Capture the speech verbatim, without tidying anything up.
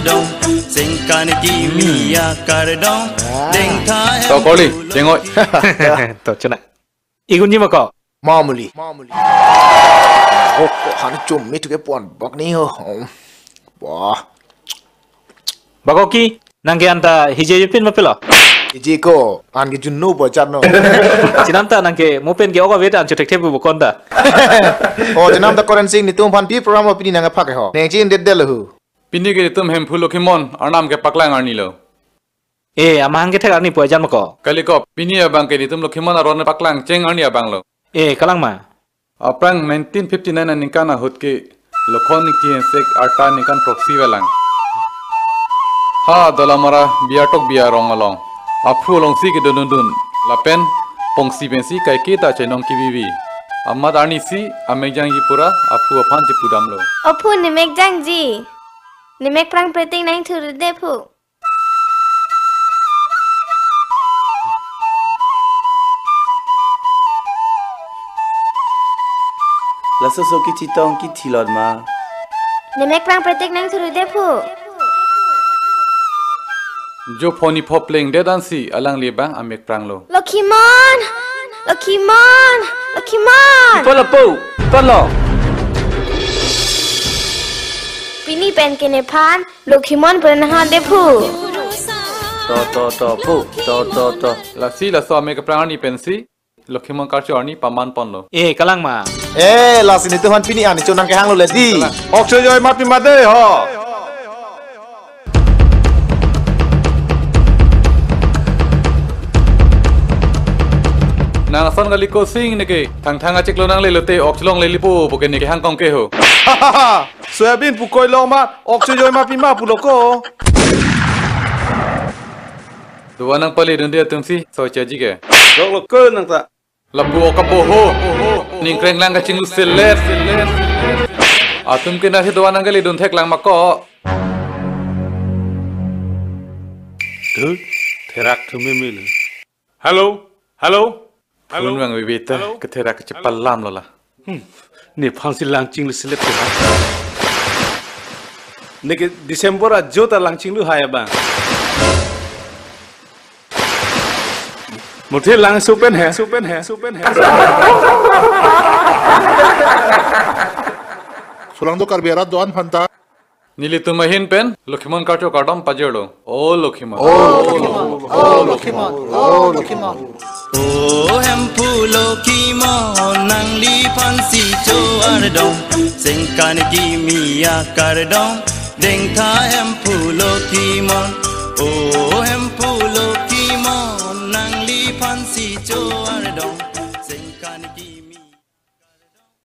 Dong, sengkan kimi akardom, dengtha em. To, Korli, jengoi. To, chuna. Igunji mako. Mamuli. Oh, oh, han chom mi tuke pon bak ni ho. Wah. Bako ki, nangke anta hije jepin mapelo? Hije ko, an ke junno bo chatno. Chenam ta nangke mo pen ke oka vet an chutek thep bo konta. Oh, chenam ta Koren Sing, netum aphan pi program lo pini nangkephak ho. Neng chin det del hu. Pini ke netum Hemphu Lokhimon arnam kepaklang arni lo. Eh, amahang kethek arni pu ajan mako. Kali ko, pini abang ke netum Lokhimon aron paklang cheng arni abang lo. Eh, kalang ma. Aphrang nineteen fifty-nine aningkan ahut ke Lokhon Ingti Hensek arta ningkan throksi velang. Ha Dolamara Biatok Biarong along aphu alongsi kedun dun dun lapen pongsi pensi kaike ta chenong kivivi. Amat arnisi amekjangji pura aphu aphan chepudamlo. Aphu, ne mekjangji. Ne mekprang preting nangthurde phu. Laso so kechetong kethilot ma. Ne mekprang preting nangthurde phu. Jo phoni phopleng dedansi alangli abang amekpranglo. Lokhimon! Lokhimon! Lokhimon! Polo po! Polo! Pini pen ke nephan Lokhimon pen nangthurde phu. To, to, to, phu. To, to, to. Lasi laso amekprang arni pensi Lokhimon karcho arni paman ponlo. Eh, kalang ma. Eh, lasi netum aphan pini an chonang kehang lo le di. Kalang. Ok chojoi ma pima de ho. Nang ason kali ko Sing neke, thangthang achiklo nangle lote ok cholongle lipo puke neke hangkong ke ho. Soyabin pu koi lo ma, ok chojoi ma pima pulo ko. Duan nangpale dunde atumsi, so chaji ke. Dok lo ko nang ta. Lapu ok kapo ho. Ning kreng lang kachinglu selet. Atum ke nasi duan nangkele dun thek lang mako. Duh, therak thu mimil. Hello? Hello? Hello? Phone vang vivita, hello? Ketherak kechepalam lo la. Hmm. Nephansi langchinglu selet ke ha. Neke December ajo ta langchinglu hai abang. Muthe lang supen he, supen he, supen he. Sulang do Karbi arat do-an aphanta. Nelitum ahin pen Lokhimon karcho kardom pajirlo. O Lokhimon. O Lokhimon. O Lokhimon. O Lokhimon. O Hemphu Lokhimon nangliphansi cho-ardom. Sengkan kimi akardom. Dengtha Hemphu Lokhimon. O Hemphu Lokhimon nangliphansi cho-ardom. Sengkan kimi